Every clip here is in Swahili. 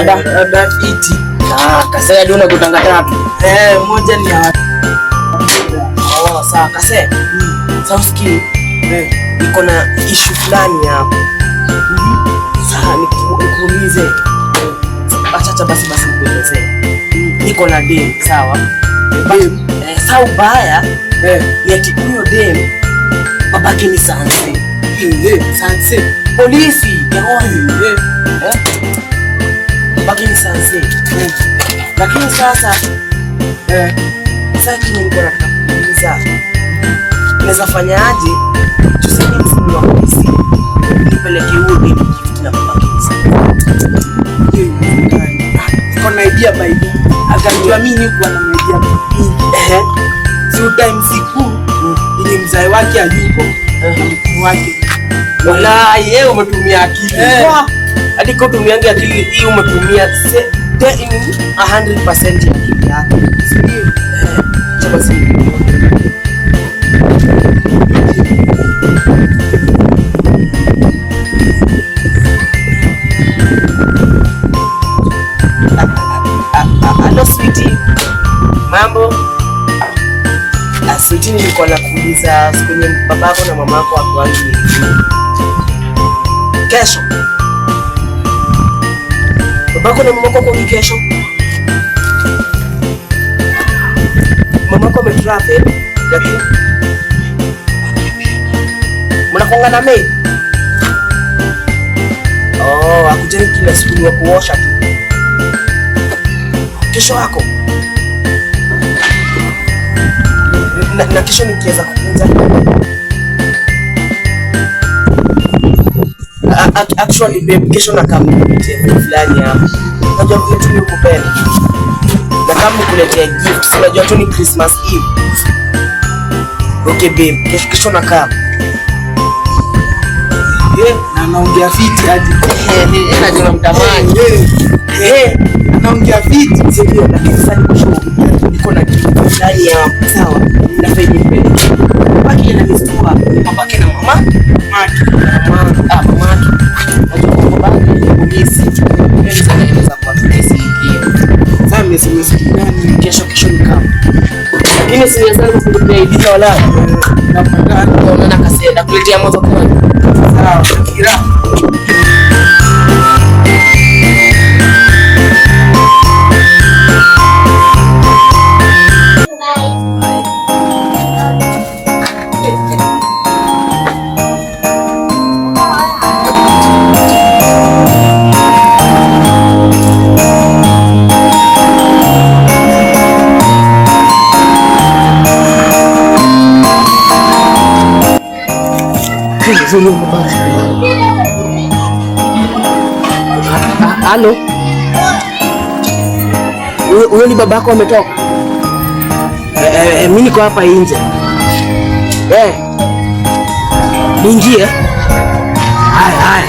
Rada. Rada fiti. Ah, kase hadi unakutanga tatu. Eh, moja ni ya Oh, sawa kase. Sasa usikii. Eh. Niko na issue fulani hapa. Sasa nikuulize. Acha acha basi basi nikuelezee. Niko na dem, sawa? Dem. Eh, sa ubaya Eh. ni ati huyo dem babake ni sanse. Eh, sanse. Polisi, jamani. Eh. Eh? Babake ni sanse. Lakini sasa Eh. sasa kile nilikuwa nataka kuuliza, naweza fanyaje tuseme msimu wa polisi nipeleke huyo dem gift na babake ni sanse. Hiyo inawezekana. Niko na idea by the. Akajua mimi niko na idea mingi. Ehe. Si time siku ili mzae wake hayuko na mkuu wake. Walai, yeye umetumia akili. Eh. Wah! Hadi kwa utumiange akili hii umetumia 100% ya akili yako. Eh, acha basi nikuone. Hello sweetie. Mambo? Ah, sweetie, nilikuwa nakuuliza siku yenye babako na mamako wakuangi kesho. Babako na mamako wako kesho? Mamako ametravel lakini mnakuanga na maid? Oh, akujani kila siku ni wa kuosha tu. Kesho yako na kesho nikiweza kukuja. Actually babe, kesho na come nikuletea vitu fulani hapa. Unajua vile tu nikupenda. Na kama nikuletea gift, si unajua tu ni Christmas Eve. Okay babe, kesho kesho na come. Eh, na anaongea fiti hadi. Eh, najua mtamani. Eh, Eh, anaongea fiti. si ndio, lakini sasa niko sure niko na kitu fulani hapa. Sawa. Nafaa nipeleke. Babake ananishtua, babake na mama Maki. mama ah mamake. Najua kwa babake ni polisi. Mimi sasa naweza kwa polisi hiyo. Sasa mmesema siku gani? Kesho kesho ni kama. Lakini si sana kukulipia idea wala. Napatana. Unaona kasenda kuletea moto kwa. Sawa. Kira. Halo. Huyo ni babako ametoka? Eh, eh, mimi niko hapa nje. Eh. Niingie? Haya haya.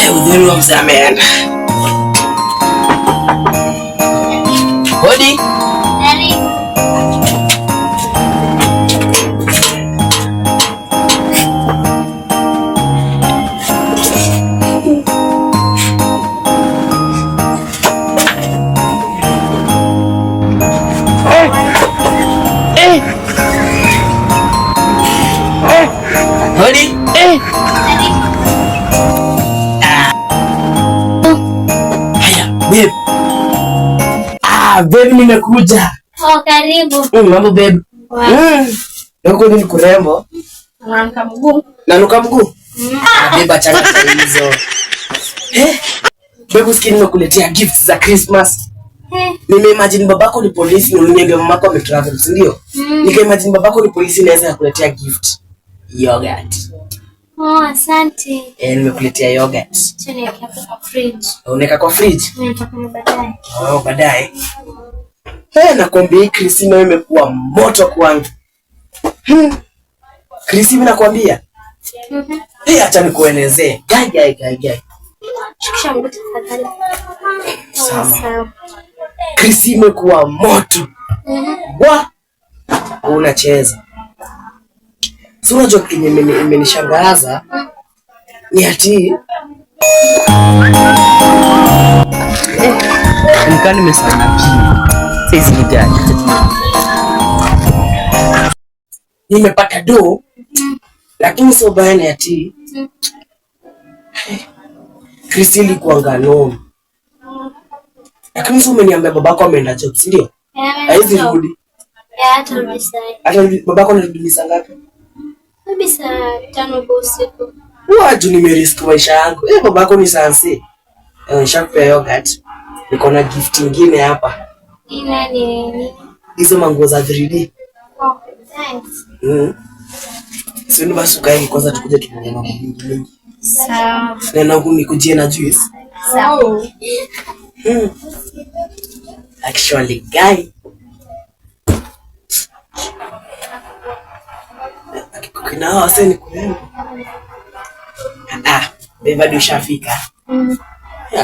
Eh, udhuru wa mzee ameenda. Hodi. Karibu. Hodi. Karibu. Haya, babe. Ah, babe nimekuja. Oh, karibu. Mambo babe. Wa- Huko ni kurembo. Unanuka mguu. Nanuka mguu. Ah, babe achana na hizo. Eh? Babe usikie nimekuletea gifts za Christmas. Eh, Nimeimagine babako ni polisi na uliniambia mamako ametravel, si ndio? Mm. Nikaimagine babako ni polisi naweza kukuletea gift. Yogurt. Oh, asante. Eh, nimekuletea yogurt. Acha niweke hapo kwa fridge. Unaweka kwa fridge? Nitakunywa baadaye. Oh, baadaye. Eh, nakwambia hii Krisima imekuwa moto kwangu. Krisima nakwambia. Eh, acha nikuelezee. Gai gai gai gai. Shikisha mguu tafadhali. Sawa. Sawa. Krisima imekuwa moto. Wa! Unacheza. So unajua kitu yenye imenishangaza ni ati Nikaa nimesahau saizi ni gani? Nimepata do, lakini sio bayana ati Kristi ilikuanga noma. Lakini sio umeniambia babako ameenda job, si ndio? Haizi rudi. Eh, atarudi saa Hata babako anarudi saa ngapi? Maybe saa 5 usiku. Waju nimerisk maisha yangu. Eh, babako ni sansi. Eh, nishakupea yogurt. Niko na gift ingine hapa. Ni nani nini? Hizo manguo za 3D. Oh, thanks. Si ni basi ukae kwanza tukuje tuongee mambo mingi mingi. Sawa. Na na nikujie na juice. Sawa. Actually, guy. Kina hawa wase ni kurembo. Ah, babe hadi ushafika.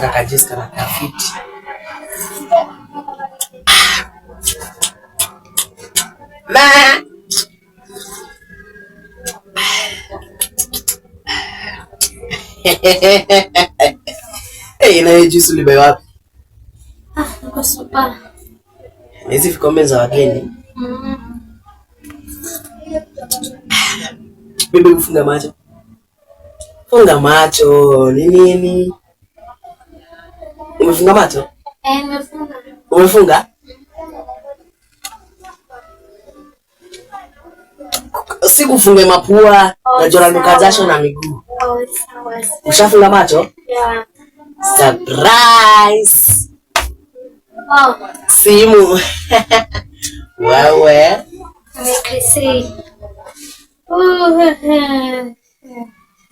Kaka Jessica na kafiti. Ma. Hey, na hiyo juice ulibuy wapi? Ah, niko super. Na hizi vikombe za wageni. Bibi, funga macho. Funga macho. Ni nini? Umefunga macho? Eh, nimefunga. Umefunga? Sikufunge mapua, Oh, najua nanuka sawa. jasho na miguu. Oh, sawa. Ushafunga macho? Yeah. Surprise! Oh, Simu. Wewe. Chrissy.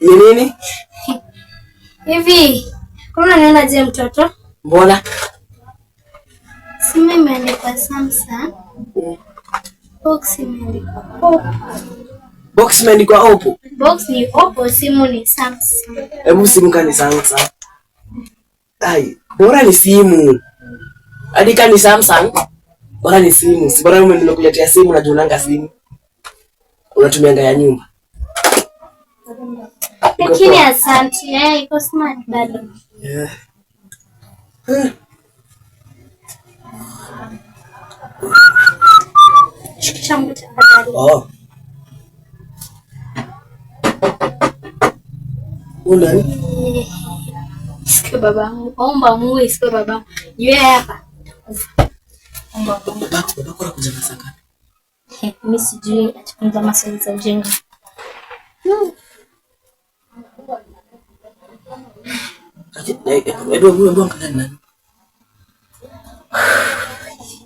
Ni nini? Hivi, kuna nini je mtoto? Mbona? Simu imeandikwa Samsung. Box imeandikwa Oppo. Box imeandikwa Oppo. Box ni Oppo, simu ni Samsung. Hebu simu kani Samsung. Ai, bora ni simu. Hadi kani Samsung, bora ni simu. Si bora mimi nimekuletea simu na junanga simu. Unatumianga ya nyumba. Lakini asante, iko smart bado. Yeah. Shikisha mguu tafadhali. Oh. Una Sikia babangu, omba Mungu isikie babangu. Yeye hapa. Omba Mungu. Babako anakuja saa ngapi? Mimi sijui atafunza maswali za ujinga. Hebu hebu angalia ni nani?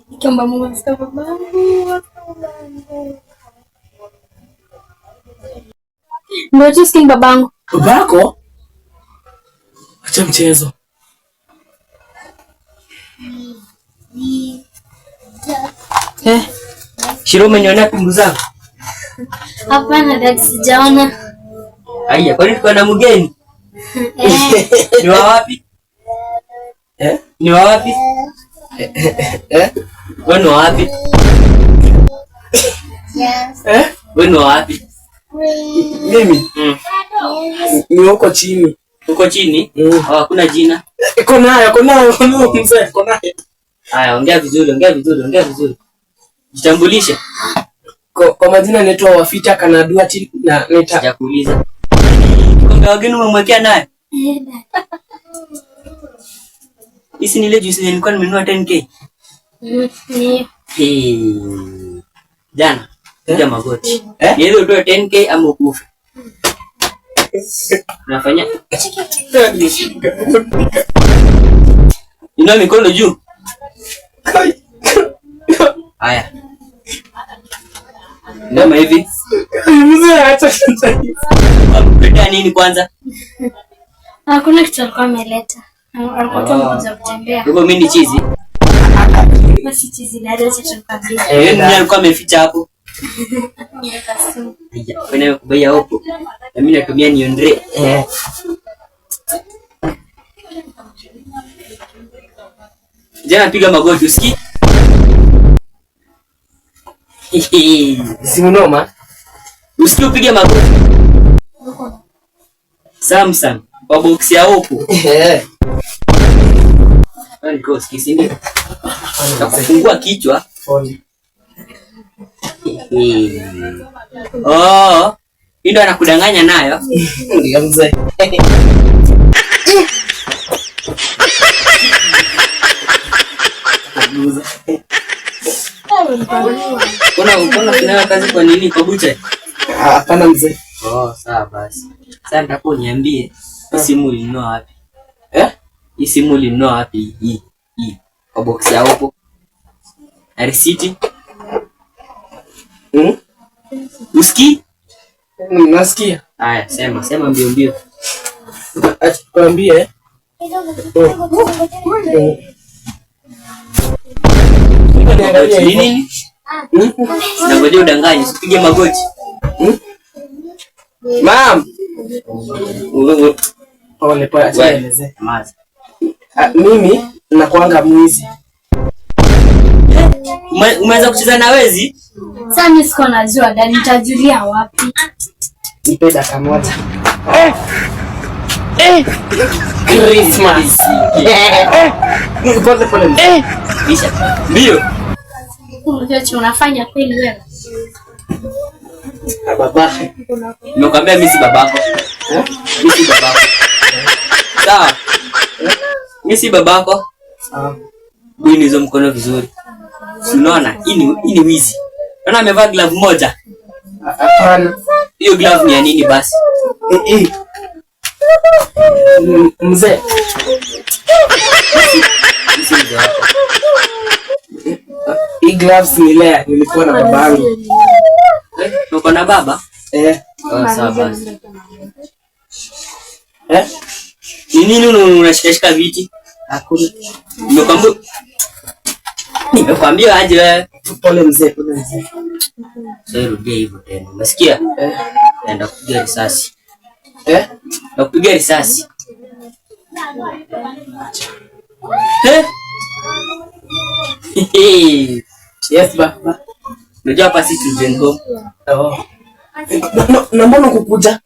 Nikiomba Mungu asikie babangu, babangu. Ndio tu sikia babangu. Babako? Acha mchezo. Eh. Shiro, umenionea pingu zangu? Hapana dad, sijaona. Aya, kwani tuko na mgeni? Eh, Ni wa wapi? Eh? Ni wa wapi? Eh? Wewe ni wa wapi? Eh? Wewe ni wa wapi? Mimi ni huko chini. Uko chini? Mm. Oh, hakuna jina. Iko nayo, iko nayo, iko nayo mzee, iko nayo. Haya, ongea vizuri, ongea vizuri, ongea vizuri. Jitambulishe. Kwa majina naitwa Wafita Kanadua chini na nita Sijakuuliza. Kikombe wageni umemwekea naye? eh, dad. Hisi ni ile juice nilikuwa nimenunua 10K. Ni Hey. Jana, piga magoti. Eh? Ni either utoe 10K ama ukufe. Unafanya inua mikono juu. Haya. Ndama hivi. Mzee acha Amekuletea nini kwanza? Hakuna kitu alikuwa ameleta. Alikuwa tu amekuja kutembea. Kwa hivyo mimi ni chizi. Basi chizi dada, acha tukwambie. Eh, nani alikuwa ameficha hapo? Ameweka simu. Haya, wewe kubaya hapo. Na mimi natumia niondre. Eh. Jana piga magoti usikii? Simu noma. Usikie upige magoti. Samsung kwa box ya Oppo. Eh. Wewe niko usikii, si ndio? Na kufungua kichwa. Pole. Oh, hii ndo anakudanganya nayo. Ndio mzee. Mbona kuna kazi kwa nini kwa bucha? Hapana mzee. Oh, sawa basi. Sasa nataka uniambie hii simu ulinunua wapi? Eh? Hii simu ulinunua wapi hii? Hii. Kwa box ya Oppo. Na risiti? Hmm? Usikii? Nasikia. Haya, sema, sema mbio mbio. Acha tukwambie. Magoti ni nini? Nangoja udanganye, usipige magoti. Mam. Pole pole, acha Wewe. nielezee. Nyamaza. Mimi nakuanga mwizi. Umeanza kucheza na wezi? Sasa mimi siko najua dad, nitajulia wapi? Nipe dakika moja. Christmas. Pole pole. Kisha. Mbio. Unajua cha unafanya kweli wewe? Baba. Nimekwambia mimi si babako. Mimi si babako. Sawa. Mimi si babako. Sawa. Bwini hizo mkono vizuri. Si unaona? Hii ni wizi. Unaona amevaa glove moja. Hapana. Hiyo glove ni ya nini basi? Mzee. Mimi si mzee wako. Hii gloves ni lea nilikuwa na babangu. Uko na baba? Eh. Oh, sawa basi. Eh? Ni nini unashikashika viti? Hakuna. Nimekwambia aje wewe. Pole mzee, pole mzee. Sasa rudia hivyo tena. Umesikia? Eh. Naenda kupiga risasi. Eh? Na kupiga risasi. Eh? Yes baba. Unajua hapa si children home. Oh. Na mbona kukuja?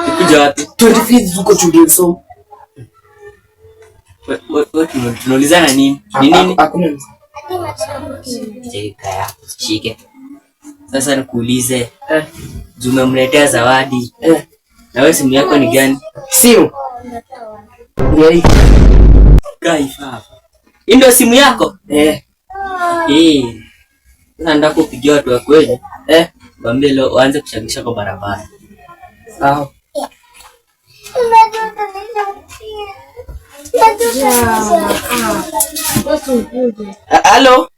Kukuja wapi? 25 huko children's home. Wewe tunaulizana nini? Ni nini? Hakuna mzee. Cheka yako, shike. Sasa nikuulize, Eh. umemletea zawadi. Eh. Na wewe simu yako ni gani? Simu. Ni hii. Kaifa. Hii ndio simu yako? Eh. Eh. Sasa nataka kupigia watu wa kweli. Eh. Waambie leo waanze kuchangisha kwa barabara. Sawa. Halo.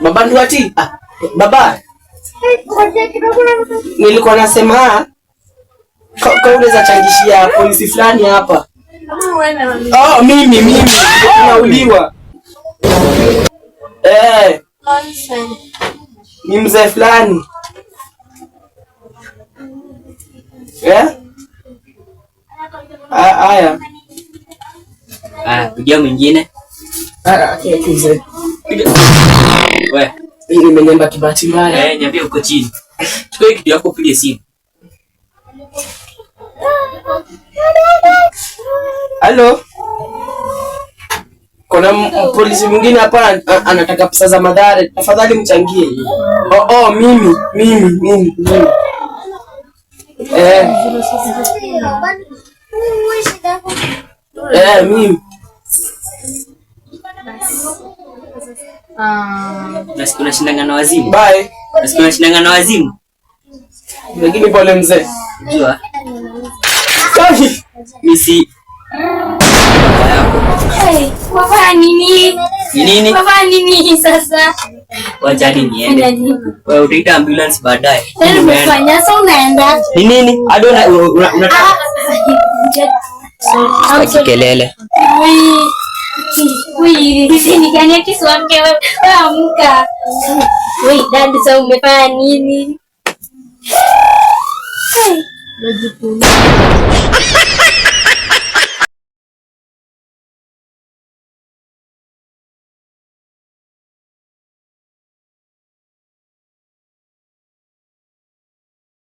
Baba Nduati? Baba. Nilikuwa nasema kwa unaweza changishia polisi fulani hapa. Oh, mimi nauliwa. Eh. Ni mzee fulani. Eh? Haya. Ah, pigia mwingine. Okay, mzee. Wewe. Nimenyemba kibahati mbaya. Niambie uko chini. Chukua kitu yako upige simu. Halo. Kuna polisi mwingine hapa anataka pesa za madhara. Tafadhali mchangie. Oh, mimi. Mimi. Nasikia unashindana na wazimu. Bye. Nasikia unashindana na wazimu. Lakini pole mzee. Unajua? Safi. Mimi si baba yako. Hey, wafanya nini? Ni nini? Wafanya nini sasa? Wacha hadi niende. Wewe utaita ambulance baadaye. Yaani umefanya sasa unaenda. Ni nini? Hadi unataka kelele. Hizi ni gani ya Kiswahili wewe? Wewe amka. Wewe dad, sasa umefanya nini? Hey.